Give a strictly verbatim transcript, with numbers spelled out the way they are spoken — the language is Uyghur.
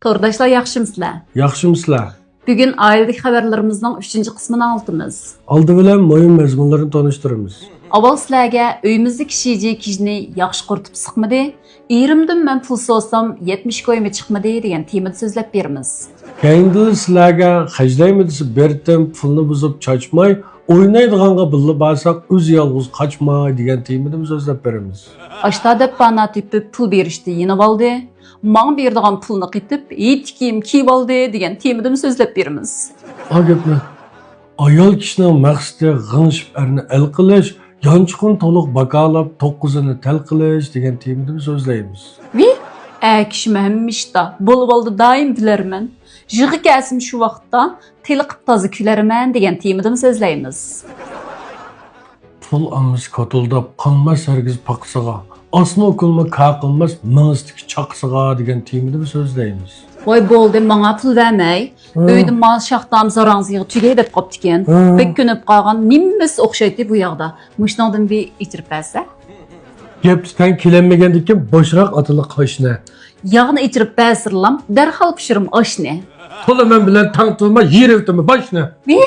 تورداشلار ياخشىمۇسىلەر؟ ياخشىمۇسىلەر؟ بۈگۈن ئائىلىدىكى خەۋەرلىرىمىزنىڭ ئۈچىنچى قىسمىنى ئاڭلىتىمىز. ئالدى بىلەن مۇھىم مەزمۇنلىرىنى تونۇشتۇرىمىز. ئاۋۋال سىلەرگە ئۆيىمىزدىكى شىجى كىژىنى ياخشى قۇرۇتۇپ سىقمىدى، ئېرىمدىن مەن پۇل سورىسام يەتمىش كويمۇ چىقمىدى دېگەن تېمىدا سۆزلەپ بېرىمىز. كەينىدىلا سىلەرگە خەجلەيمەن دېسە بېرىتتىم، پۇلنى بۇزۇپ چاچماي، ئوينايدىغانغا بىللە بارساق ئۆزى يالغۇز قاچماي دېگەن تېمىدىمۇ سۆزلەپ بېرىمىز. ئاشتا دەپ بانا تېپىپ پۇل بېرىشتە يېنىۋالدى، ماڭا بېرىدىغان پۇلنى قېتىپ ھېيتكىيىم كىيىۋالدى دېگەن تېمىدىمۇ سۆزلەپ بېرىمىز. ئا گەپنى. ئايال كىشىنىڭ مەقسىتى غىڭشىپ ئەرنى ئەل قىلىش، يانچۇقىنى تولۇق باكالاپ توققۇزىنى تەل قىلىش دېگەن تېمىدىمۇ سۆزلەيمىز. ۋى، ئەر كىشىمۇ ھەممە ئىشتا بولۇۋالدى دائىم بىلەرمەن. يىغا كەلسىم شۇ ۋاقىتتا تېلىقىپ تازا كۈلەرمەن دېگەن تېمىدىمۇ سۆزلەيمىز. پۇل ئاممىسى كوتۇلداپ قالماس ھەرگىز پاقىسىغا، ئاسما ئوكۇلمۇ كار قىلماس مېڭىسىدىكى چاقىسىغا دېگەن تېمىدىمۇ سۆزلەيمىز. ۋاي بولدى، ماڭا پۇل بەرمەي. ئۆيدە مال شاختام زاراڭزىغا تۈگەي دەپ قاپتىكەن. ھە. بەك كۆنۈپ قالغان نېمىسى ئوخشايتتى بۇ ياغدا. مۇشۇنىڭدىن بىر ئېچىرىپ بەرسە. گەپكە تەڭ كېلەلمىگەندىكىن بوشراق ئاتىلىق قاشنى. ياغنى ئېچىرىپ بەرسىلام دەرھال پىشۇرۇم ئاشنى. تولا مەن بىلەن تەڭ تۇرما يېرىۋېتىمەن باشنى. ۋى،